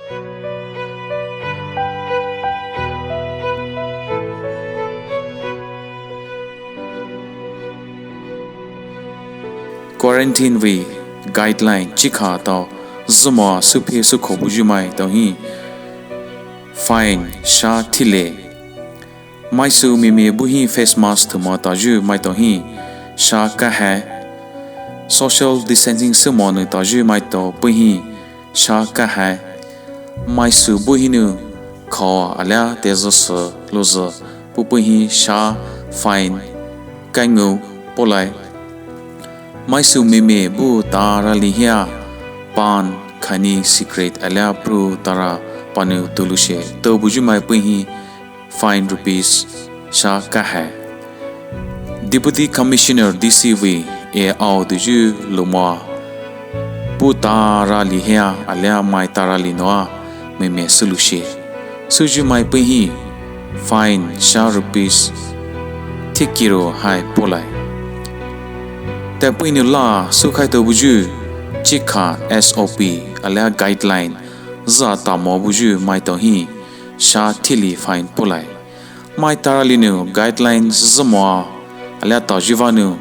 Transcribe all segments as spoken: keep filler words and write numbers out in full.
Quarantine vei guideline chikha tao zümoa süphe sükho buyu maitao hi fine sha thile. Maisü mimi bu hi face mask thümoa taoyu maitao hi sha kahe. Social distancing sümoa nou taoyu maitao pei hi sha kahe. Maisü bu hinou khaoa alia tezü sü louzü puh pei hi sha fine kaingou polai. Maisü mimi bu tarali hia pan, khaini, cigarette alia pru tara panou touloushe toubuyu mai pei hi fine rupees sha kahe. Deputy Commissioner D C vei e ao touyu loumoa puh tarali hia alia mai tarali noua mimi süloushe süyu mai pei hi fine sha rupees thikiro hai polai. Tea peinou la sükhaitao buyu chikha S O P alia guideline zü tamo buyu maitao hi sha thili fine polai. Mai tarali nou guideline zümoa alia taoyu vanou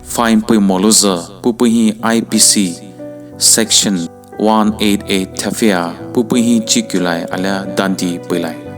fine peimo louzü puh pei hi I P C section one eight eight thafea puh pei hi chikulai alia dandi peilai.